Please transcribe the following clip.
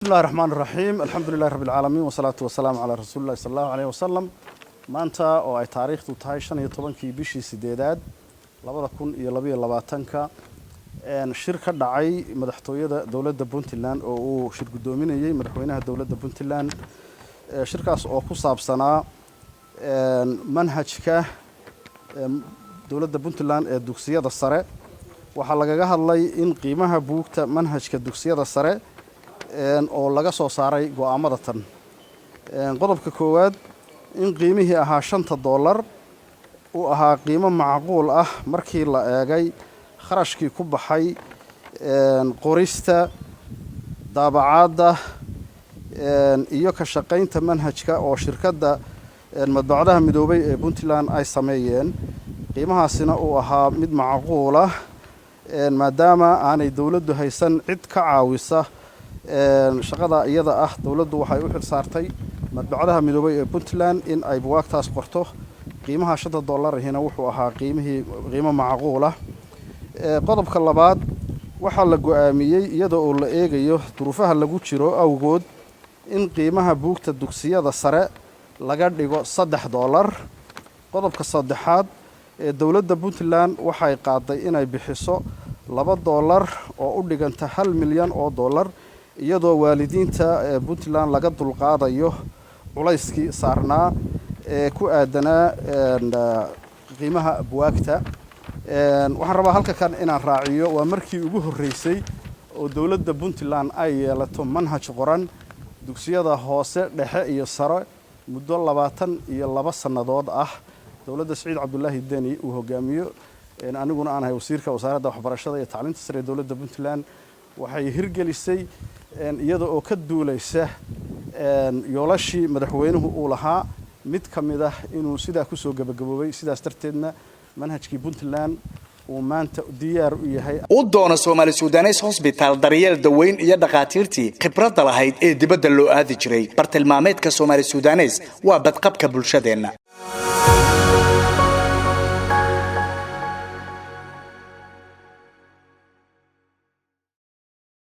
Bismillahi raxmaan raxiim, alxamdu lilahi rabbi alcaalamiin, wasalaatu wasalaamu calaa rasuuli llahi sala allahu aleyh wasalam. Maanta oo ay taariikhdu tahay 15-kii bishii sideedaad 2022-ka, shir ka dhacay madaxtooyada dowladda Puntland oo uu shir guddoominayey madaxweynaha dowladda Puntland, shirkaas oo ku saabsanaa manhajka dowladda Puntland ee dugsiyada sare, waxaa lagaga hadlay in qiimaha buugta manhajka dugsiyada sare oo laga soo saaray go-aamada tan. Qodobka koowaad, in qiimihii ahaa $5 uu ahaa qiimo macquul ah markii la eegay kharashkii ku baxay qorista, daabacaadda iyo ka shaqaynta manhajka oo shirkadda Madbacadaha Midoobay ee Puntland ay sameeyeen, qiimahaasina uu ahaa mid macquul ah maadaama aanay dowladdu haysan cid ka caawisa shaqada iyada ah. Dowladdu waxay u xil saartay Madbacadaha Midoobay ee Puntland in ay buwaagtaas qorto, qiimaha $5 ahina wuxuu ahaa qiimihii qiimo macquul ah. Qodobka labaad, waxaa la go-aamiyey, iyada oo la eegayo duruufaha lagu jiro awgood, in qiimaha buugta dugsiyada sare laga dhigo $3. Qodobka saddexaad, ee dowladda Puntland waxay qaaday inay bixiso $2 oo u dhiganta $1 milyan, iyadoo waalidiinta Puntland laga dulqaadayo culayskii saarnaa ee ku aadanaa qiimaha buwaagta. Waxaan rabaa halka kan inaan raaciyo, waa markii ugu horreysay oo dowladda Puntland ay yeelato manhaj qoran dugsiyada hoose, dhexe iyo sare muddo 22 sannadood ah. Dowladda Siciid Cabdulaahi Deni uu hogaamiyo, aniguna aan ahay wasiirka wasaaradda waxbarashada iyo tacliinta sare ee dowladda Puntland, waxay hirgelisay, iyada oo ka duulaysa yoolashii madaxweynuhu uu lahaa mid ka mid ah, inuu sidaa kusoo gebagaboobay. Sidaas darteedna manhajkii Puntland uu maanta diyaar u yahay. U doono Soomaali Sudanes Hosbitaal daryeel daweyn iyo dhakhaatiirtii khibradda lahayd ee dibadda loo aadi jiray. Bartilmaameedka Soomaali Sudanes waa badqabka bulshadeenna.